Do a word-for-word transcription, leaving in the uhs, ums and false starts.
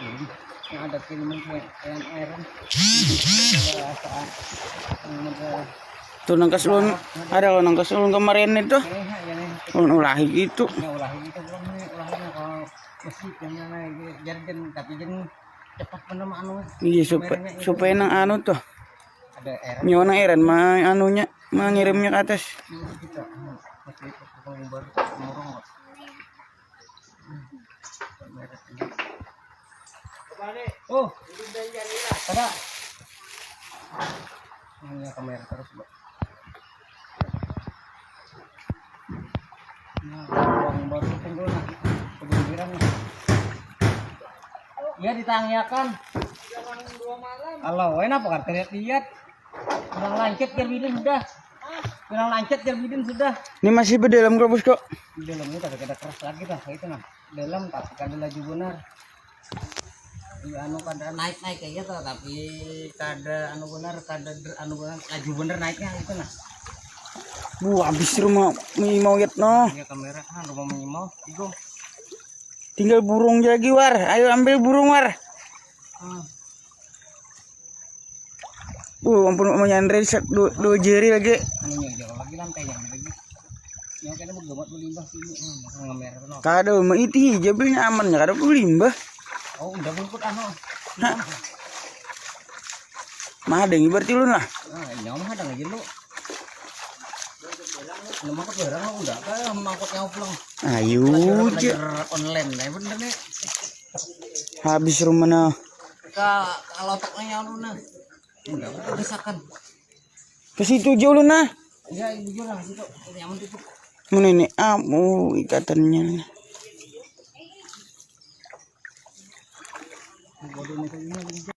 Yang ada kiriman ke L M R. Ada apa? Yang ada Tuh nang kas ulun, ada lo nang kas ulun kemarin itu. Ini, ha, yang ini. Ulun ulahi gitu. Ya, ulah gitu, ulah ini, ulahnya kalau mesti punya lagi. Jadi jen, tapi jen cepat bener anu. Iya, supaya, kameranya itu supaya nang anu tuh. Ada air. Nyawa nang Eren mah anunya, mah ngirimnya ke atas. Ini kita, hmm, mesti itu, murung, murung. Oh, ada. Ini kamera terus, Mbak. Nah, uang baru tunggu nah. Kebanjiran nih. Iya, ditangiakan. Kalau, weh, napa kan lihat-lihat. Pinang lancet jar bidin sudah. Pinang lancet jar bidin sudah. Ini masih berdalam, Bos, kok. Dalamnya tapi kada keras lagi dah, itu nah. Dalam tapi kada laju benar. Iya, anu kada naik-naik kayak gitu, tapi kada anu benar, kada der- anu benar, laju benar naiknya itu nah. Bu, habis rumah mau yet noh. Ya kamera, ah, rumah mau, igo. Tinggal burung lagi, War. Ayo ambil burung, War. Hmm. Uh, ampun, menyandre sak dua, dua jari lagi. Anu, yang jauh lagi, lantai yang lagi. Yang kena bergemat melimbah sini. Hmm, ngemer tu, no. Kada, mah itu hijab ni nyaman, kada perlu limbah. Oh, udah bungkut anu. Hah? Mah ada yang ibarat ulun lah. Nah, nyawa mah ada lagi lu. Lu mangkut barang lu udah, kayak mangkut nyawa pulang. Ayo, belajar, je. Belajar online, ya bener nih. Habis rumah nah. Ka, kalau toknya nyawa lu nah. Enggak, udah desakan. Ke situ aja ulun nah. Ya, jujur lah situ. Nyaman tutup. Mana ini? Ah, oh, ikatannya. Bodoh nih, kayak gini.